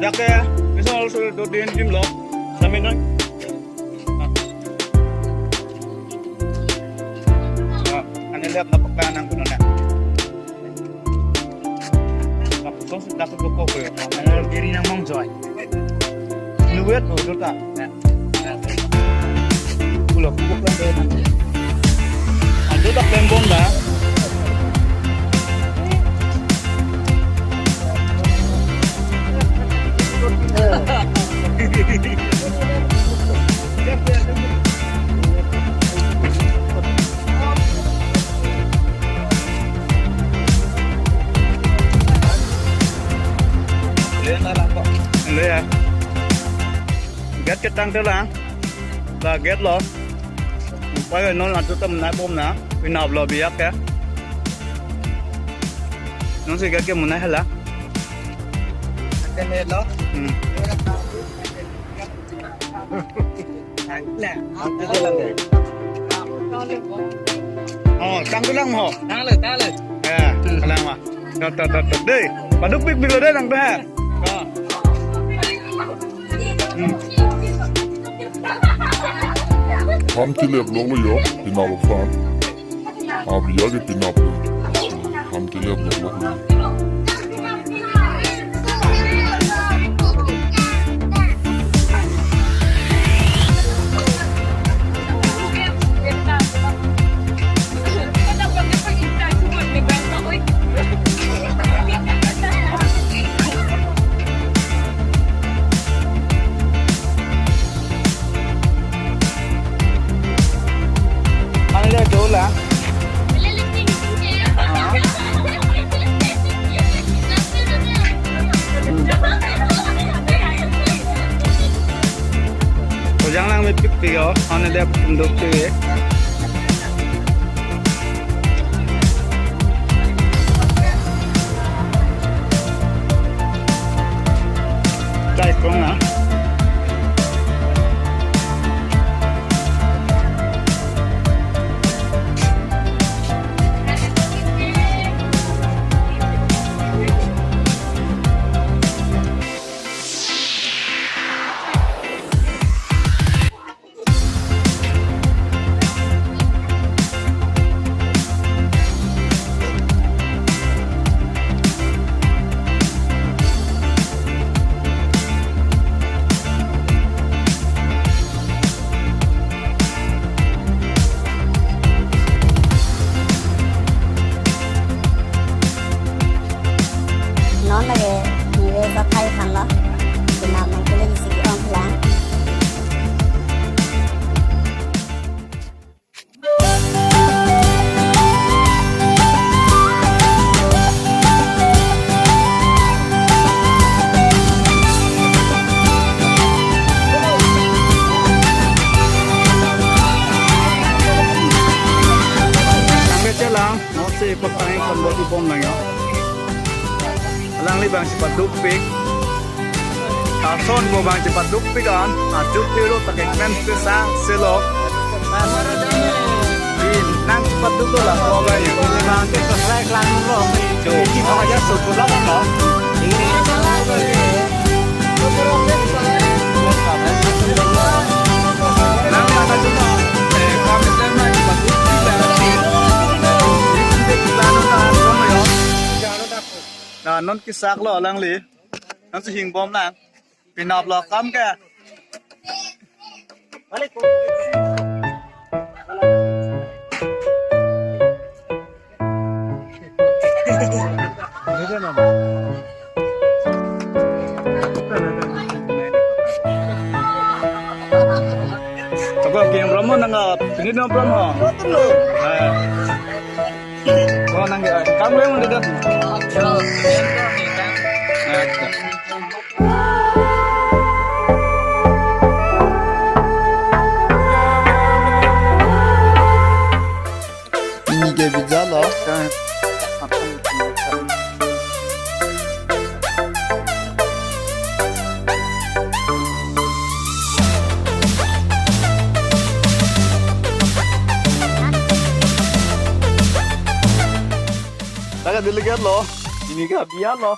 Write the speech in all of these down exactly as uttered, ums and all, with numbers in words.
Dak ke, bisa also do din dim lo. Sami noi. Ah. Ah, ane lihat na pagka nang kuno na. Lapuson sita ke doko ko yo. Ane diri nang mong joy. Luet do do ta. Ya. Pulo pulo plan do nang. Ando ta plan bom da. Lo ya. Gate ketang te lang. La gate lo. Pai non atu tam na bom na. Pinap lo biak ya. Non si gate ke munai hala. Gate ne lo. Hmm. Oh, tang tulang mo. Tang le, tang le. Ya, kalang ma. Tot, tot, tot, tot. Dei, padukpik pik lo dei nang pe ha. Oh. Hmm. Ham tilep lo lo yo, pinap aphan. Abiya ke pinap lo. Ham tilep lo lo. Ang le dola. Ojang lang mepik tiyo, ano dia pundok tiyo. Try ko nga. Non lake nire sa thai than lo. Pinap nang kele isi ke-ong lang. Tangke chelang, no si pagtang kon boti bom lang yo. Alangli bang si padukpik. Ason ko bang si padukpik an, a dukpik lo tak ekmen pesa selo. Di nang si paduk lo la ko bang yo. Bang ke keslek lang lo. Jo, oh ya so so lo lo. Nang mana juga, eh, kami sama si padukpik la. Di sini kita nonton lo yo. Na non kesak lo alangli. Non si hingbom lang. Pinap lo kam ke. Ako king Brahmo nang, ini nang Brahmo. Eh. Oh, nang ya. Kam le mun dekat. Ini ke bija lo. Taga delegate lo, ini ke biya lo.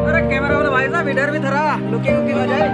अरे कैमरा वाला भाई साहब, इधर भी थोड़ा लुकिंग वुकिंग हो जाए।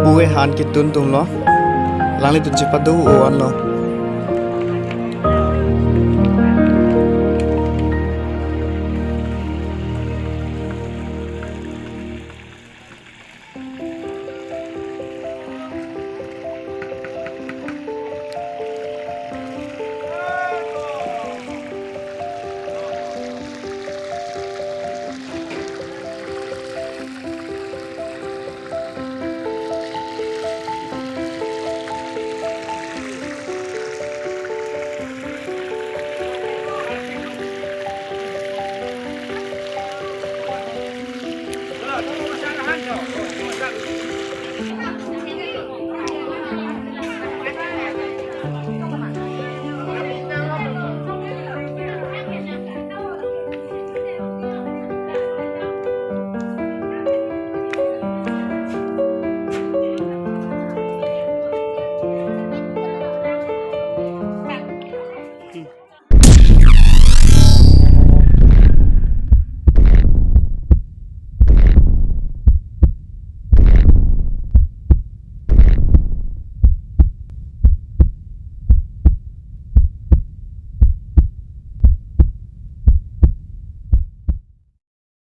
Bu ke han ketun atum lo, alanglitum chepado-o anlo.